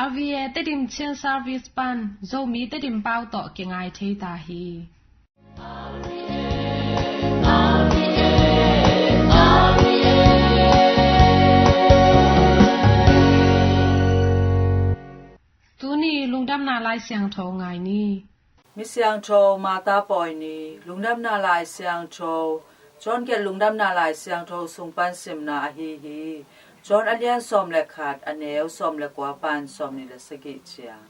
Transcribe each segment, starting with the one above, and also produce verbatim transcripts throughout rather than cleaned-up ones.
R V A Tedim Chin Service pan Zomi Tedim pau tawh kingai thei ta hi. Tuni lungdamna Lai Siangtho ngai ni. Mi Siangtho Martha pawi ni. Lungdamna Lai Siangtho, John gelh Lungdamna Lai Siangtho sung pan simna ahi hi. John a lian sawm le khat, a neu sawm le kua pan sawm nih le sagih ciang.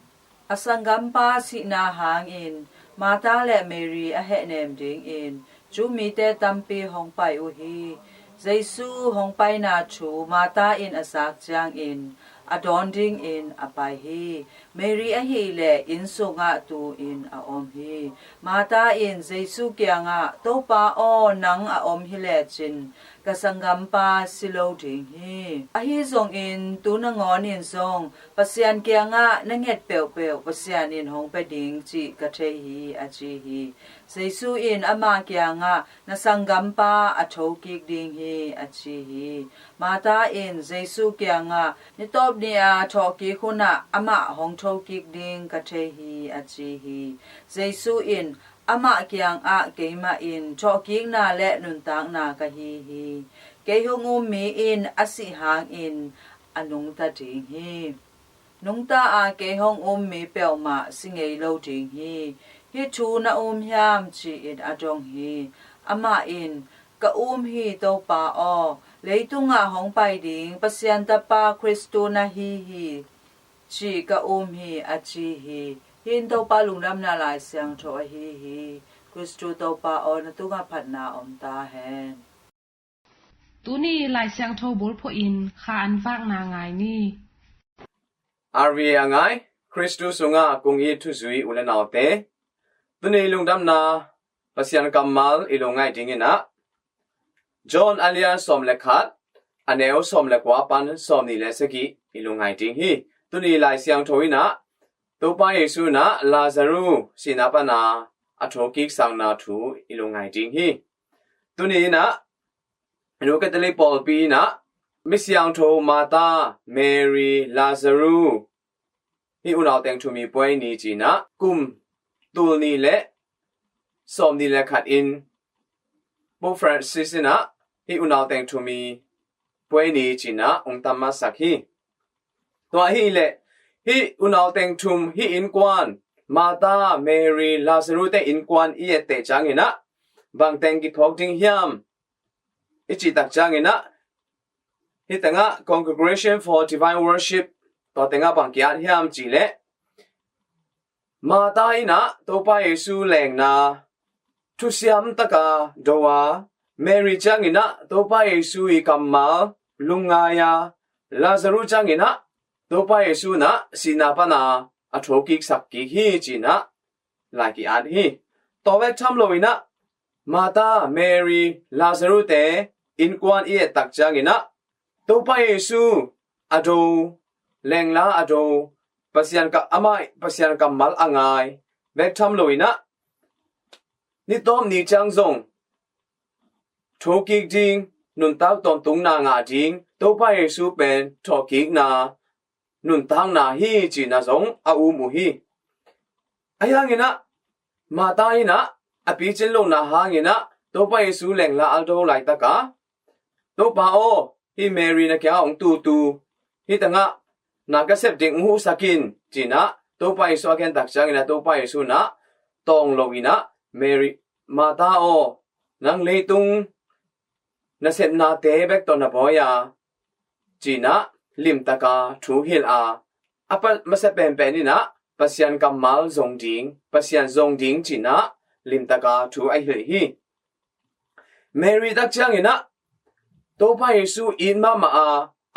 A sanggampa sihna hangin Martha le Mary a hehnem dingin Jew mite tampi hong pai uh hi. Jesu hong paina thu Martha in a zak ciangin a dawn dingin a pai hi. Mary ahih leh inn sungah tu-in a om hi. Martha in Jesu kiangah, "Topa aw, nang a om hi lecin ka sanggampa si lo ding hi. Ahi zongin tu nangawnin zong Pasian kiangah na nget peuhpeuh Pasian in hong pia ding cih ka thei hi," a ci hi. Jesu in amah kiangah, "Na sanggampa a thokik ding hi," a ci hi. Martha in Jesu kiangah, "Nitawp ni-a thawhkik hunah amah hong thokik ding ka thei hi," a ci hi. Jesu in, "Amah kiangah keimah in thawhkikna le nuntakna ka hi hi. Kei hong um mi in a sih hangin a nungta ding hi. Nungta a kei hong um mi peuhmah si ngei lo ding hi. Hih thu na um hiam?" ci-in a dong hi. Amah in, "Ka um hi, Topa aw, leitungah hong pai ding Pasian Tapa Khristu na hi hi, cih ka um hi," a ci hi. Hih in Topa Lungdamna Lai Siangtho ahi hi. Khristu Topa aw, na tungah phatna om ta hen. Tuni Lai Siangtho bulphuh in kha an vakna ngai ni. R V A a ngai, Khristu sungah kong it thuzui u le naute, tuni lungdamna Pasian kammal i lungngaih dingin ah, John a lian sawm le khat, a neu sawm le kua pan sawm nih le sagih i lungngaih ding hi. Tuni Lai Siangtho in ah, Topa Jesu in ah Lazaru sihna pana a thokik sakna thu i lungngaih ding hi. Tuni in ah, Nu Catholic pawlpi in ah, mi siangtho Martha, Mary, Lazaru, hih unau teng thum i puai ni ci-in ah, kum tul nih le sawm nih le khat in Pope Francis in ah hih unau teng thum i puai ni ci-in ah hong tam masak hi. Tua ahih leh hih unau teng thum, hih innkuan, Martha, Mary, Lazaru te innkuan i etteh ciangin ah bang teng kiphawk ding hiam i cih tak ciangin ah, hih tengah Congregation for Divine Worship, tua tengah bang ki-at hiam cih leh, Martha in ah Topa Jesu lengna thusiam taka do a, Mary ciangin ah Topa Jesu i kammal lungngai a, Lazaru ciangin ah Topa Jesu in ah sihna pana a thokik sak kik hi ci-in ah lai ki-at hi. Tua bek tham loin ah, Martha, Mary, Lazaru te innkuan i et tak ciangin ah, Topa Jesu a do, lengla a do, Pasian ka, amah Pasian kammal a ngai bek tham loin ah, ni tawp ni ciang zong thokik ding, nuntak tawntungna ngah ding, Topa Jesu pen thawhkikna, nuntakna hi ci-in ah zong a um uh hi. Ahi hangin ah, Martha in ah a picin lohna hangin ah Topa Jesu lengla a do laitak a, "Topa aw, hih Mary na kiangah hong tutu, hih tengah na ka sep ding hong huhsak in," ci-in ah Topa Jesu a gen tak ciangin ah, Topa Jesu in ah tawng loin ah, "Mary, Martha aw, nang leitung nasepnate bek tawh na bawi a," ci-in ah limtaka thu hilh a, a pa, masa penpen in ah Pasian kammal zong ding, Pasian zong ding ci-in ah limtaka thu a hilh hi. Mary tak ciangin ah Topa Jesu it mahmah a,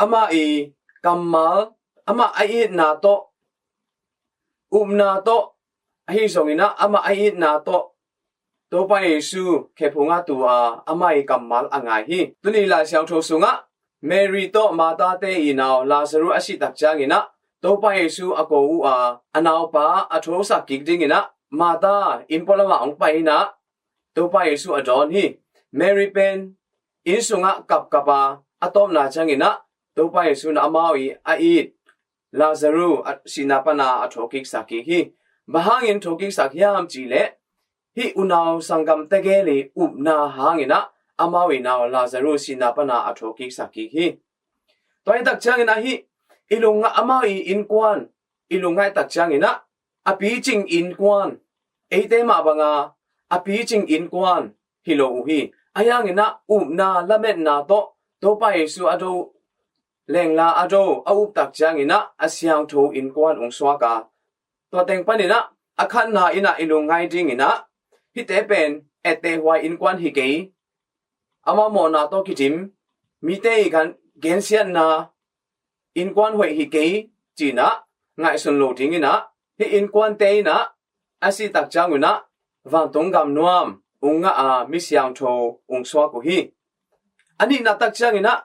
amah i kammal, amah a itna tawh, upna tawh, ahi zongin ah amah a itna tawh Topa Jesu khephungah tu a, amah i kammal a ngai hi. Tuni Lai Siangtho sungah Mary tawh Martha te i nau Lazaru a sih tak ciangin ah Topa Jesu a ko uh a, a naupa a thosak kik dingin ah Martha inn pualamah hong pai in ah Topa Jesu a dawn hi. Mary pen inn sungah kapkap a, a tawpna ciangin ah Topa Jesu in amau i a it Lazarus a sihna pana a thawhkiksak kik hi. Bang hangin thawhkiksak hiam cih leh, hih unau sanggam tegel i upna hangin ah amau i nau Lazarus sihna pana a thawhkiksak kik hi. Tua hi tak ciangin ah hih i lungngaih, amau i innkuan i lungngaih tak ciangin ah a picing innkuan, eite mah banga a picing innkuan hi lo uh hi. Ahi hangin ah upna lametna tawh Topa Jesu a do, lengla a do, a up tak ciangin ah a siangtho innkuan ong suak a, tua teng panin ah a khatna in ah i lungngaih dingin ah hihte pen ettehhuai innkuan hi kei, amau mawhna tawh kidim, mite i gen, gensiatna innkuan hoih hi kei ci-in ah ngaihsun lo dingin ah hih innkuante in ah a sih tak ciangun ah vantung gam nuam ong ngah a mi siangtho ong suak uh hi. A nihna tak ciangin ah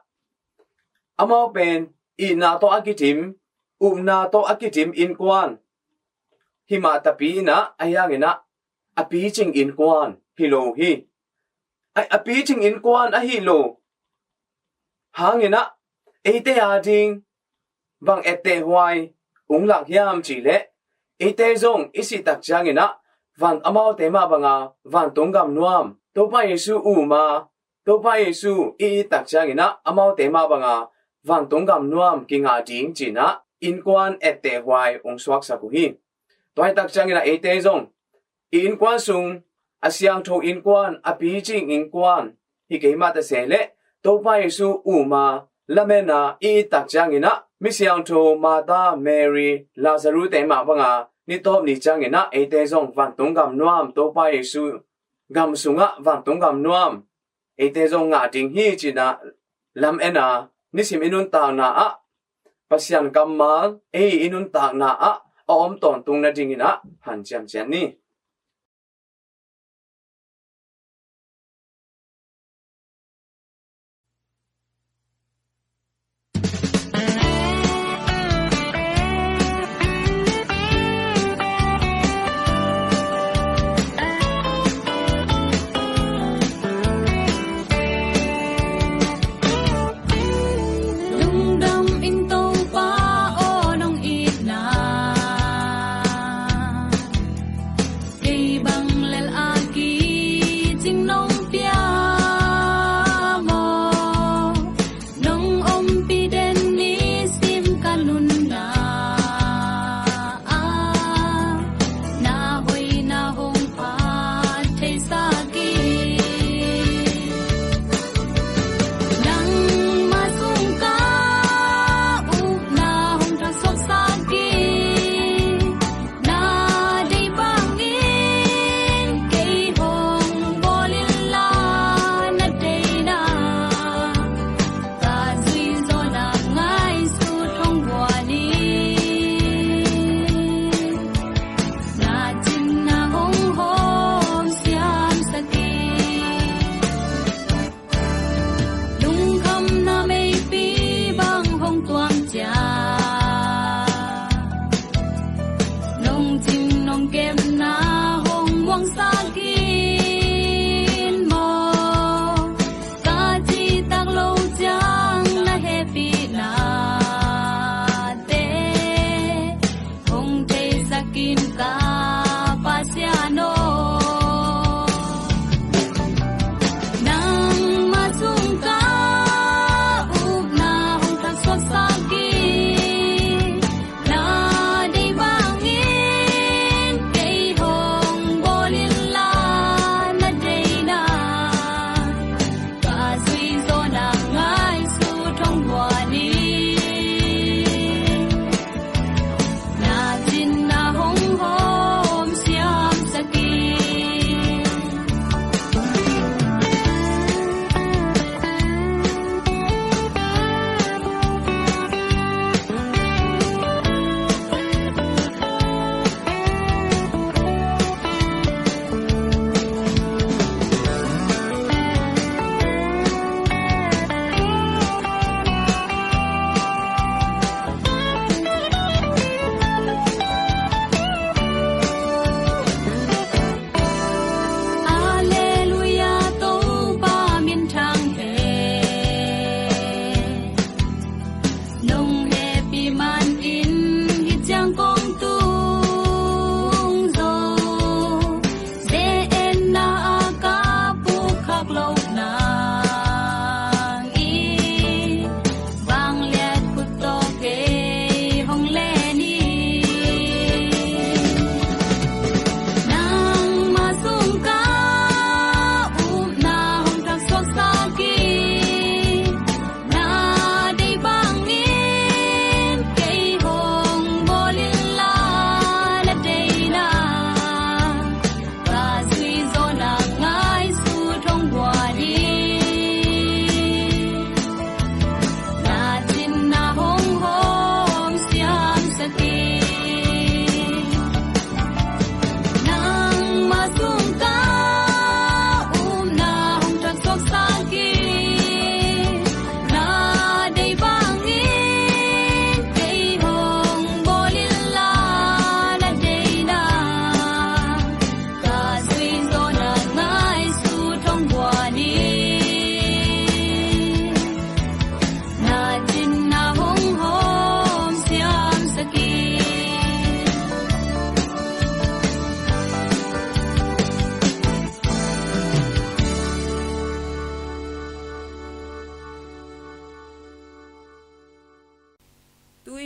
amau pen itna tawh a kidim, upna tawh a kidim innkuan hi mah tapi in ah, ahi hangin ah a picing innkuan hi lo uh hi. A, a picing innkuan ahih lo hangin ah eite a ding bang ettehhuai ong lak hiam cih leh, eite zong i sih tak ciangin ah van, amaute mah banga vantung gam nuam, Topa Jesu um a, Topa Jesu i it tak ciangin ah amaute mah banga vantung gam nuam kingah ding ci-in ah innkuan ettehhuai ong suaksak uh hi. Tua hi tak ciangin ah eite zong i innkuan sung a siangtho innkuan, a picing innkuan hi kei mah ta se leh, Topa Jesu um a, lamen a, i it tak ciangin ah mi siangtho Martha, Mary, Lazarus te mah banga ni tawp ni ciangin ah eite zong vantung gam nuam, Topa Jesu gam sungah vantung gam nuam eite zong ngah ding hi ci-in ah lam en a, nisim i nuntakna ah Pasian kammal ei i nuntakna ah a om tawntung nadingin ah hanciam ciat ni. Lungdam ing Topa aw, nong itna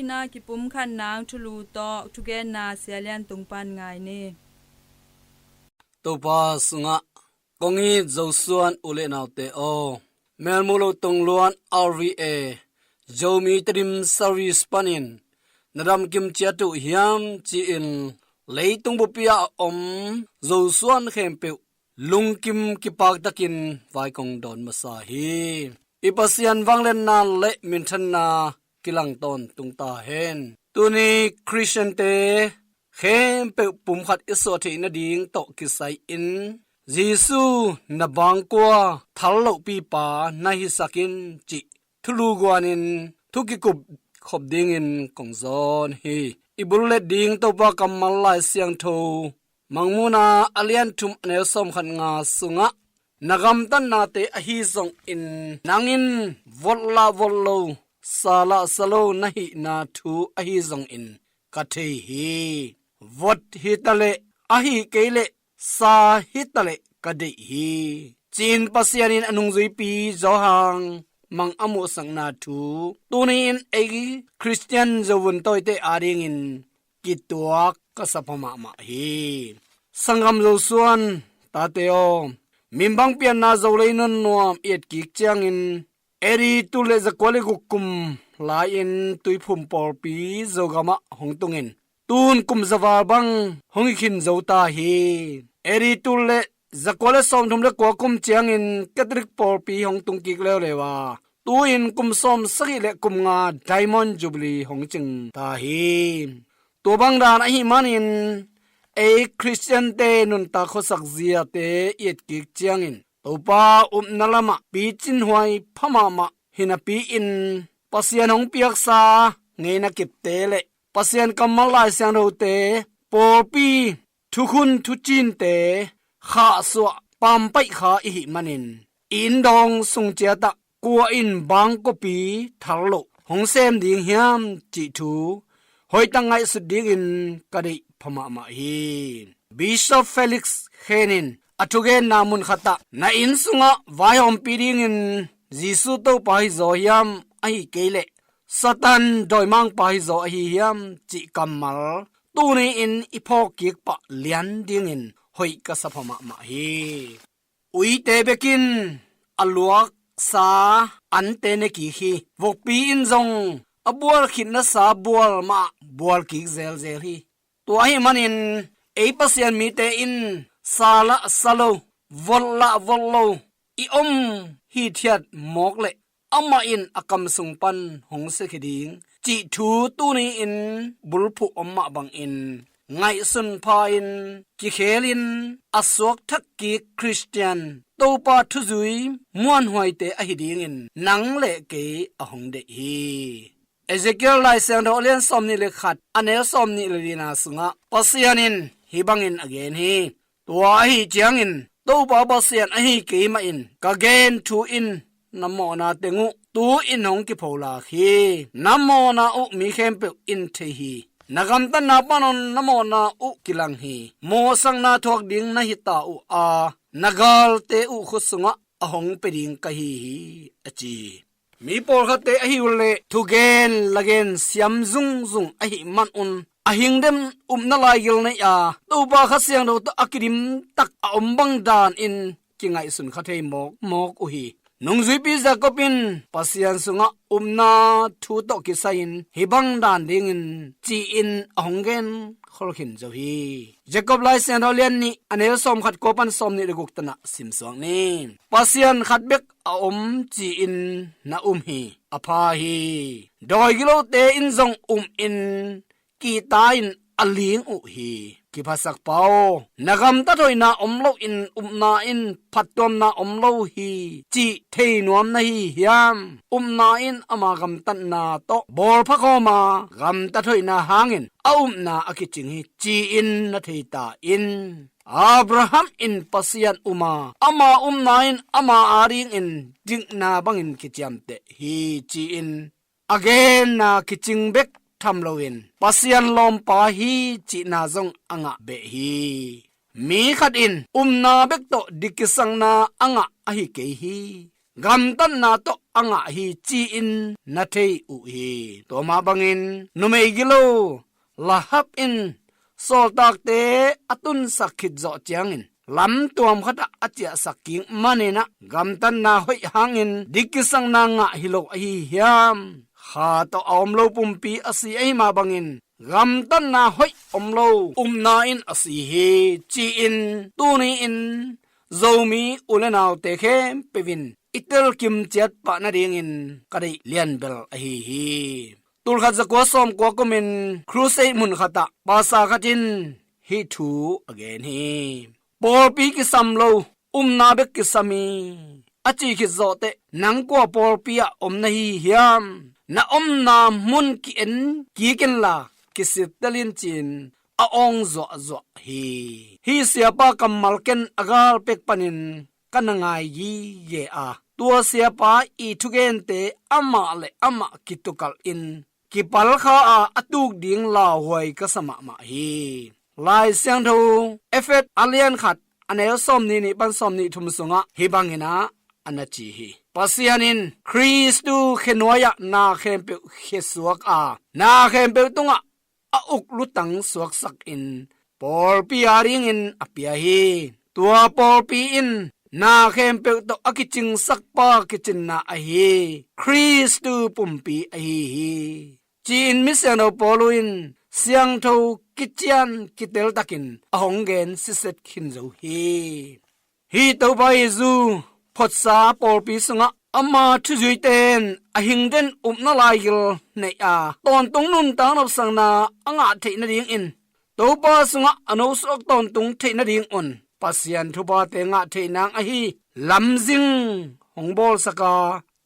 Na kipumkhat nang thulu tawh thugenna Sia Lian Tung pan ngai ni. Topa sungah kong it Zosuan u le naute aw, Melmu lo Tongluan R V A Zomi Tedim Service panin na damkim ciat uh hiam ci-in leitung bupi ah a om Zosuan khempeuh lungkim kipaktakin vai kong dawn masa hi. I Pasian vangliatna le minthanna kilang tawntung ta hen. Tuni Khristiante khempeuh pumkhat i suah theih nading tawh kisai-in Jesu na bangkua thal lohpipa na hisak in cih thulu guanin thu kikup khop dingin kong zawn hi. I bullet ding Topa kammal Lai Siangtho Mangmuhna a lian thum a neu sawmkhat nga sungah na gamtatnate ahi zongin nang in vot lah vot lo, sa lah sa lo na hihna thu ahi zongin ka thei hi. Vot hi taleh, ahi kei leh sa hi taleh ka deih hi, ci-in Pasian in a nungzuipi Johan mang a muhsakna thu tuni-in ei Khristian zovun tawite adingin kituak ka sa pha mahmah hi. Sanggam Zosuan tate aw, minbang pianna Zolei nunnuam i etkik ciangin A D tul le zakua le guk kum lai-in Tuiphum pawlpi Zogamah hong tungin tun kum zaval bang hong hi khin zo ta hi. A D tul le zakua le sawmthum le kua kum ciangin Catholic pawlpi hong tungkik leuleu a, tu-in kum sawmsagih le kum nga Diamond Jubilee hong cing ta hi. Tua bang dan ahih manin ei Khristiante nuntak khuasak ziate i etkik ciangin Topa upna lamah picinhuai pha mahmah hi napi-in Pasian hong piaksa ngeina kipte le Pasian kammal Lai Siangthote, pawlpi thukhun thucinte khahsuah pampaih kha i hih manin i inndawng sung ciatah kua in bangkuapi thar loh hong sem ding hiam cih thu hoihtak ngaihsut dingin ka deih pha mahmah hi. Bishop Felix Khen in a thugenna mun khatah na inn sungah vaihawmpi dingin Jesu Topa hi zaw hiam, ahi kei leh Satan dawimangpa hi zaw ahi hiam cih kammal tuni-in i phawkkik pah lian dingin hoih ka sa pha mahmah hi. Uite bekin a luaksa ante ne kik hi. Vokpi in zong a bual khitnasa bual mah bual kik zelzel hi. Tua ahih manin ei Pasian mite in sa lah sa lo, vot lah vot lo i om hithiat mawk leh amah in a kam sung pan hong siakhia ding cih thu tuni-in bulphuh om mah bangin ngaihsun pha-in kikhelin a suakthak kik Khristian Topa thuzui muanhuaite ahi dingin nang le kei a hong deih hi. Ezekiel Lai Siangtho a lian sawmnih le khat a neu sawmnih le lina sungah Pasian in hih bangin a gen hi. Tua ahi ciangin Topa Pasian ahi keimah in ka gen thu in na mawhna teng uh tu-in hong kipholak hi. Na mawhna uh mi khempeuh in thei hi. Na gamtatna panon na mawhna uh kilang hi. Mawhsakna thuak ding na hita uh a, na galte uh khut sungah a hong pia ding ka hi hi, a ci hi. Mi pawlkhatte ahi uh leh thugen lagen siam zungzung ahih manun a hingdem upna laigil nei a, Topa Kha Siangtho tawh a kidim tak a om bang danin kingaihsun kha thei mawkmawk uh hi. Nungzuipi Jacob in Pasian sungah upna thu tawh kisai-in hih bang dan dingin ci-in a hong gen khol khin zo hi. Jacob Lai Siangtho lian nih a neu sawmkhat kua pan sawmnih le guk tanah simsuak ni. Pasian khat bek a om ci-in na um hi. A pha hi. Dawi gilote in zong um in kihta in a ling uh hi. Kiphasak pa aw, na gamtat hoihna om loin upna in phattuamna om lo hi cih thei nuam na hi hiam? Upna in ama gamtatna tawh bawlpha khawma gamtat hoihna hangin a upna a kicing hi ci-in na thei ta in. Abraham in Pasian um a, ama upna in ama adingin dikna bangin kiciamteh hi ci-in a genna kicing bek tham loin Pasian lawmpa hi cihna zong a ngah beh hi. Mi khat in upna bek tawh dik kisakna a ngah ahi kei hi. gamtatna tawh a ngah hi ci-in na thei uh hi. Tua mah bangin numei gilo Rahab in sawltakte a tunsak khit zawh ciangin lamtuam khatah a ciahsak kik maninah gamtatna hoih hangin dik kisakna ngah hi lo ahi hiam? Kha tawh a om lo pumpi a si ahi mah bangin gamtatna hoih om lo upna in a si hi ci-in tuni-in Zomi u le naute khempeuh in i telkim ciat pah nadingin ka deih lianbel ahi hi. Tulkhat zakua sawmkua kumin crusade mun khatah pastor khat in hih thu a gen hi. Pawlpi kisam lo, upna bek kisam hi. A cih khit zawhteh nang kua pawlpi ah om na hi hiam? Na omna mun ki-en kik inla kisittel in ci-in a awng zuahzuah hi. Hih siapa kammal ken a gal pek panin ka na ngai gige a, tua siapa i thugente amah le amah kitukalh in kipalkha a a tuk ding lauhuai ka sa mahmah hi. Lai Siangtho Efet a lian khat a neu sawmnih nih pan sawmnih thum sungah hih bangin ah a na ci hi. Pasian in Khristu khenuai-ah na khempeuh khesuak a, na khempeuh tungah a uk lutang suaksak in pawlpi a dingin a pia hi. Tua pawlpi in na khempeuh tawh a kicingsakpa kicinna ahi Khristu pumpi ahi hi ci-in misiangtho Paulu in siangtho kician kiteltakin a hong gen siset khin zo hi. Hih Topa Jesu photsa pawlpi sungah ama thuzuite in a hingden upna laigil neih a, tawntung nuntak nopsakna a ngah theih nadingin Topa sungah a nosuak tawntung theih nadingun Pasian thuphate ngah theih nang ahi lamzing hong bawlsak a,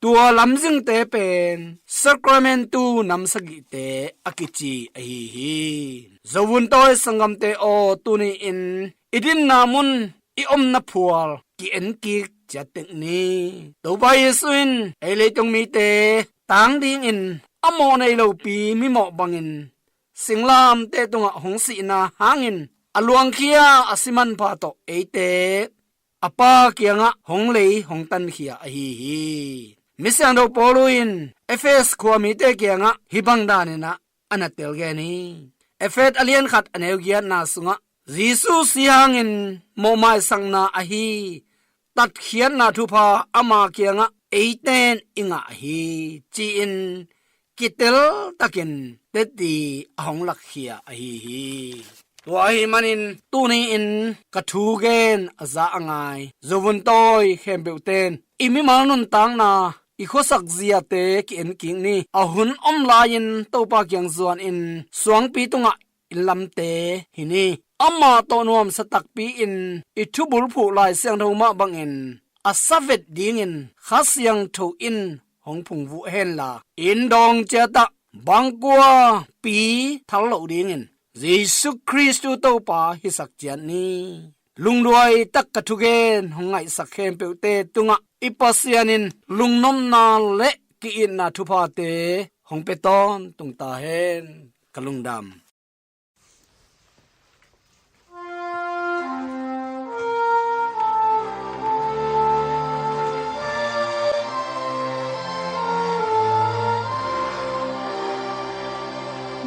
tua lamzingte pen Sacramentu nam sagihte a kici ahi hi. Zovun tawi sanggamte aw, tuni-in i dinna mun i omna phual ki-en kik ciat tek ni. Topa Jesu in ei leitung mite tang dingin a mawh nei lopi mimawh bangin singlamteh tungah hong sihna hangin a luangkhia a si manpha tawh eite a Pa kiangah hong lei hong tankhia ahi hi. Misiangtho Paulu in Efes khua mite kiangah hih bang daninah a na telgen hi. Efet a lian khat a neu giatna sungah Jesu si hangin mawhmaisakna ahi tatkhiatna thupha ama kiangah eiten i ngah hi ci-in kiteltakin teti a hong lakkhia ahi hi. Tua ahih manin tuni-in ka thu gen a za a ngai zovun tawi khempeuhte in i mimal nuntakna i khuasak ziate ki-en kik ni. A hun om lai-in Topa kiang zuanin suangpi tungah i lamte hi ni. Amah tawh nuamsa takpi-in i thubulphuh Lai Siangtho mah bangin a sa vet dingin Kha Siangtho in hong phungvuh henla, in dawng ciatah bangkua pi thal loh dingin Jesu Khristu Topa hisak ciat ni. Lungduai tak ka thugen hong ngaihsak khempeuhte tungah i Pasian in lungnopna le ki-itna thuphate hong pia tawntung ta hen. Ka lungdam.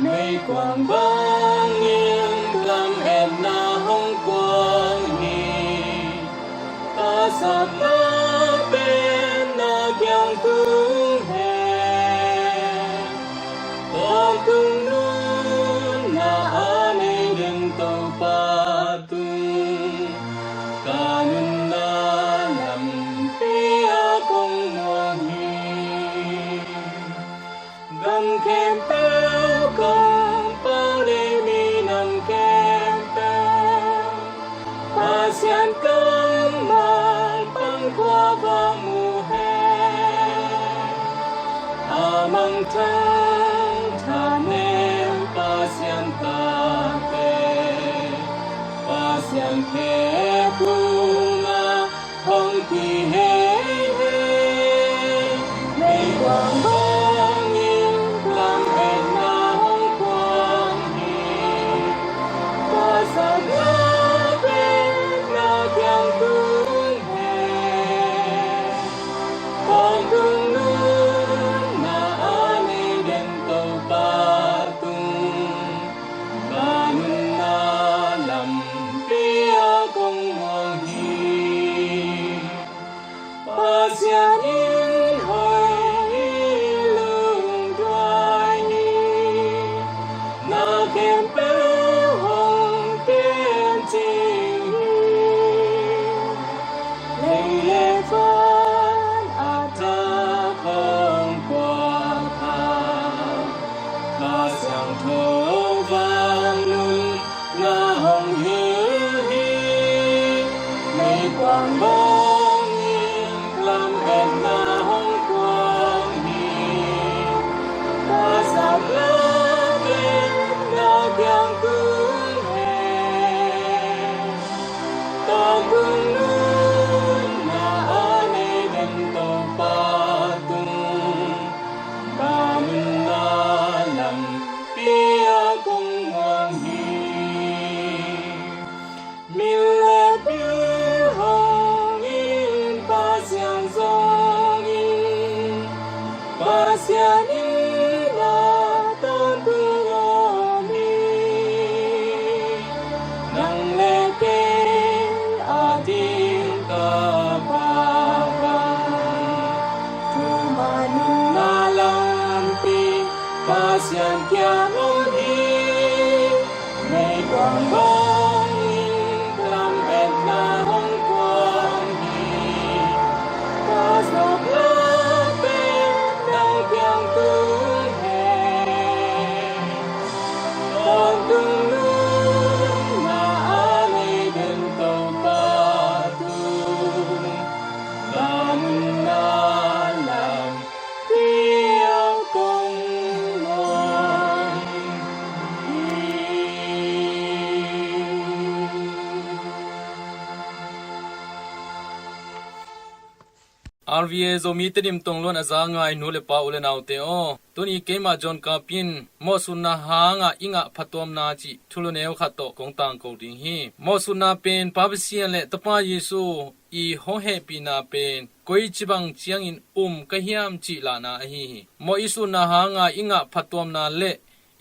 Meikuang bangin lametna hong kuang hi. Pasakna pen na kiang tung hen. Tawntung nunna a nei ding Topa tung ka nunna lampi a kong muang hi. Gam khempeuh kong pau ding minam khempeuh Pasian kammal pan khua va mu hen. A mangthang thanem Pasian tate, Pasian khe kung a hong kihei hei. Meikuang bangin lametna hong kuang hi. Pasakna pen na kiang tung hen. A thak hong puak a, Kha Siangtho vang nunna hong hilh hi. Meikuang bawngin lametna hong tuang hi. Kha Siangtho pen na kiang tung hen. Tawntung nunna a nei den Topa tung, ka nunna lampi ah kong muang hi. Min le bil hong in, Pasian zong in, Pasian in a tawntung om hi. Nang le kei a ding Topa bang, thuman nunna lampi Pasian kiang om hi. Meikuang bawngin lametna hong tuang hi. Ka zawk lak pen nang kiang tung hen. Tawntung nunna a nei den Topa tung, ka nunna lampi ah kong muang hi. R V A Zomi Tedim tongluan a za ngai nu le pa, u le naute aw, tuni keimah John Kap in mawhsutna hanga i ngah phatuamna cih thulu neu khat tawh kong tangko ding hi. Mawhsutna pen Pa Pasian le Tapa Jesu i hong hehpihna pen koici bang ciangin um ka hiam cih lahna ahi hi. Mawh i sutna hanga i ngah phatuamna le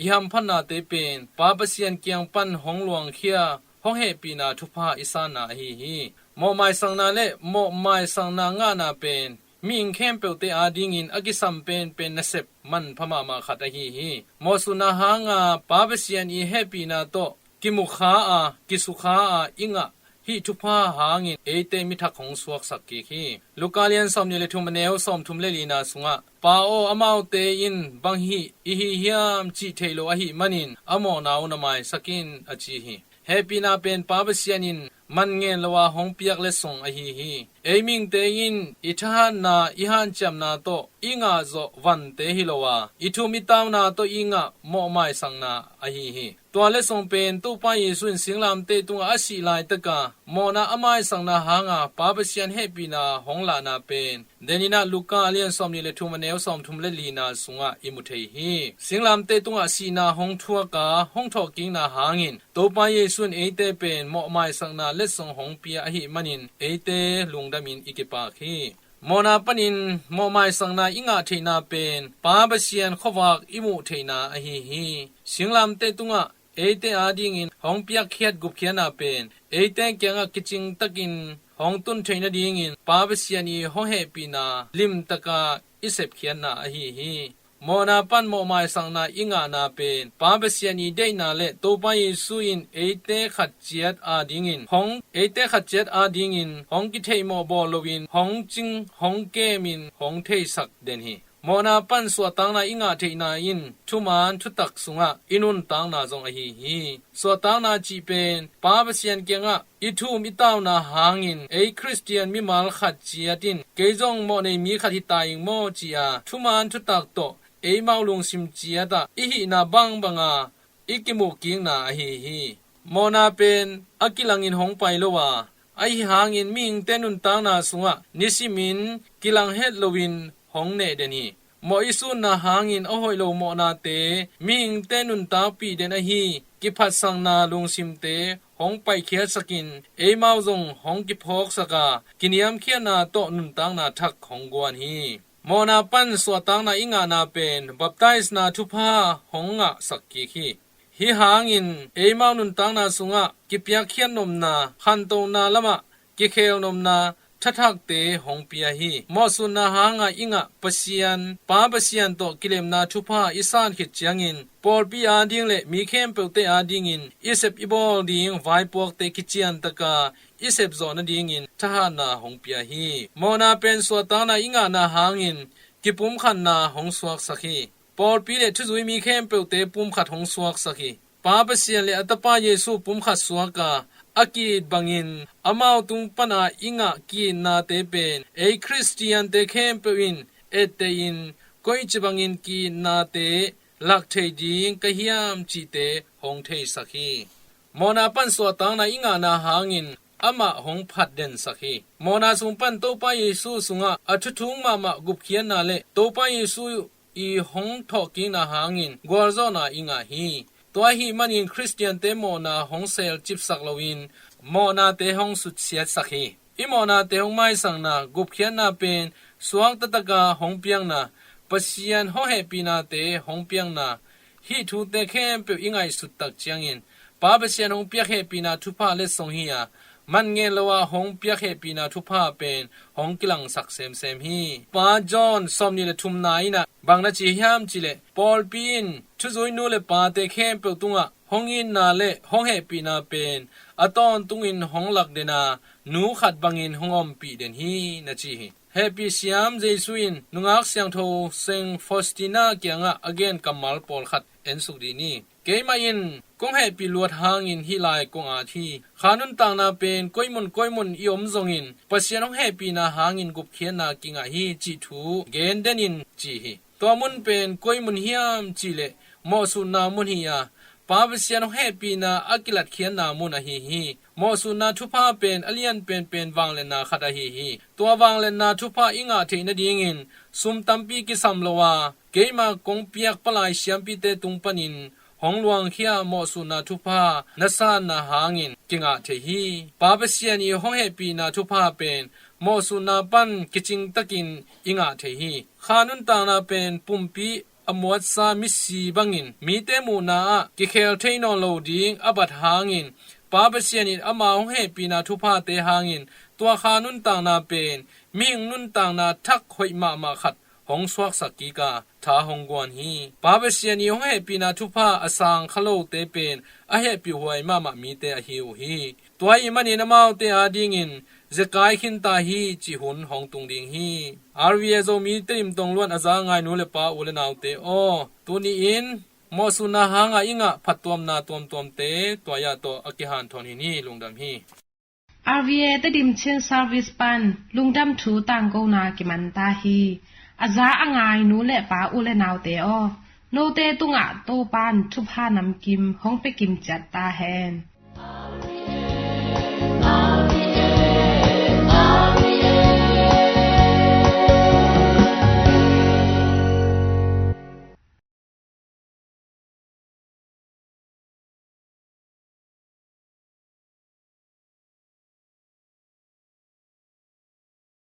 i hamphatnate pen Pa Pasian kiang pan hong luangkhia, hong hehpihna thupha i sanna ahi hi. Mawhmaisakna le mawhmaisakna ngahna pen mihing khempeuhte adingin a kisam penpen nasep manpha mahmah khat ahi hi. Mawhsutna hanga Pa Pasian i hehpihna tawh kimukha a, kisukha a i ngah hih thupha hangin eite mithak hong suaksak kik hi. Luka lian sawmnih le thum, a neu sawmthum le lina sungah, Pa aw, amaute in bang hih i hi hiam cih thei lo ahih manin a mawhna uh na maisak in, a ci hi. Hehpihna pen Pa Pasian in man ngen lo a hong piak letsong ahi hi. Ei mihingte in i thahatna, i hanciamna tawh i ngahzawh vante hi lo a, i thum i tauna tawh i ngah mawhmaisakna ahi hi. Tua letsong pen Topa Jesu in singlamteh tungah a sih laitaka mawhna a maisakna hanga Pa Pasian hehpihna hong lahna pen deninah Luka a lian sawmnih le thum, a neu sawmthum le lina sungah i mu thei hi. Singlamteh tungah sihna hong thuaka hong thawhkikna hangin Topa Jesu in eite pen mawhmaisakna letsong hong pia ahih manin eite lungdamin i kipak hi. Mawhna panin mawhmaisakna i ngah theihna pen Pa Pasian khuavak i muh theihna ahi hi. Singlamteh tungah eite adingin hong piakkhiat gupkhiatna pen eite kiangah kicingtakin hong tun theih nadingin Pa Pasian i hong hehpihna limtaka i sepkhiatna ahi hi. Mawhna pan mawhmaisakna i ngahna pen Pa Pasian i deihna le Topa Jesu in eite khat ciat adingin hong, eite khat ciat adingin hong kitheihmawh bawl loin hong cing, hong kemin hong theisak den hi. Mawhna pan suahtakna i ngah theihna in thuman thutak sungah i nuntakna zong ahi hi. Suahtakna cih pen Pa Pasian kiangah i thum i tauna hangin ei Khristian mimal khat ciat in kei zong mawhnei mi khat hi ta ing maw ci-a thuman thutak tawh eimau lungsim ciatah i hihna bangbanga i kimuhkikna ahi hi. Mawhna pen a kilangin hong pai lo a, ahi hangin mihingte nuntakna sungah nisimin kilang het loin hong neh den hi. Mawh i sutna hangin a hoih lo mawhnate mihingte nuntakpih den ahi kiphatsakna lungsimte hong paikhiatsakin eimau zong hong kiphawksaka kiniamkhiatna tawh nuntakna thak hong guan hi. Mawhna pan suahtakna i ngahna pen baptisena thupha hong ngahsak kik hi. Hih hangin eimau nuntakna sungah kipiakkhiat nopna, khantona lamah kikhel nopna, thathakte hong pia hi. Mawhsutna hanga i ngah Pasian, Pa Pasian tawh kilemna thupha i san khit ciangin pawlpi ading le mi khempeuhte adingin i sep i bawl ding vaipuakte kiciantaka i sepzawh nadingin thahatna hong pia hi. Mawhna pen suahtakna i ngahna hangin kipumkhatna hong suaksak hi. Pawlpi le thuzui mi khempeuhte pumkhat hong suaksak hi. Pa Pasian le a Tapa Jesu pumkhat suaka a ki-it bangin amau tung pana i ngah ki-itnate pen ei Khristiante khempeuh in etteh in koici bangin ki-itnate lak thei ding ka hiam cihte hong theisak hi. Mawhna pan suahtakna i ngahna hangin amah hong phatdensak hi. Mawhna sung pan Topa Jesu sungah a thuthung mahmah gupkhiatna le Topa Jesu i hong thawhkikna hangin gualzawhna i ngah hi. Tua ahih manin Khristiante mawhna hong selcipsak loin mawhnate hong sutsiatsak hi. I mawhnate hong maisakna, gupkhiatna pen suaktataka hong piakna, Pasian hong hehpihnate hong piakna, hih thute khempeuh i ngaihsut tak ciangin Pa Pasian hong piak hehpihna thupha letsong hi-a, man ngen lo-a hong piak hehpihna thupha pen hong kilangsak semsem hi. Pa John sawmnih le thumna in ah bang na ci hiam cihleh, pawlpi in thuzuinu le pate khempeuh tungah hong itna le hong hehpihna pen a tawntungin hong lakdena nu khat bangin hong ompih den hi, na ci hi. Hehpih siam Jesu in nungak siangtho Saint Faustina kiangah a gen kammal pawlkhat ensuk dih ni. Keimah in kong hehpih luat hangin hih lai kong at hi. Kha nuntakna pen koimun koimun i om zongin Pasian hong hehpihna hangin gupkhiatna kingah hi cih thu gen denin ci hi. Tua mun pen koi mun hiam cihleh mawhsutna mun hi-a, Pa Pasian hong hehpihna a kilatkhiatna mun ahi hi. Mawhsutna thupha pen a lian penpen vangliatna khat ahi hi. Tua vangliatna thupha i ngah theih nadingin sum tampi kisam lo-a, keima kong piak palai siampite tung panin hong luangkhia mawhsutna thupha na sanna hangin kingah thei hi. Pa Pasian i hong hehpihna thupha pen mawhsutna pan kicingtakin i ngah thei hi. Kha nuntakna pen pumpi a muatsa misi bangin mite muhna ah kikhel thei nawn lo ding a bat hangin, Pa Pasian in ama hong hehpihna thuphate hangin tua kha nuntakna pen mihing nuntakna thak hoih mahmah khat hong suaksak kika tha hong guan hi. Pa Pasian i hong hehpihna thupha a sang kha lote pen a hehpih huai mahmah mite ahi uh hi. Tua ahih manin amaute adingin zekai khinta hi cih hun hong tung ding hi. R V A Zomi Tedim tongluan a za a ngai nu le pa, u le naute aw, tuni-in mawhsutna hanga i ngah phattuamna tuamtuamte tua-ah tawh a kihanthawn hi ni. Lungdam hi. R V A Tedim Chin Service pan lungdam thu tangkona kiman ta hi. A za a ngai nu le pa, u le naute aw, note tungah Topan thupha namkim hong pia kim ciat ta hen.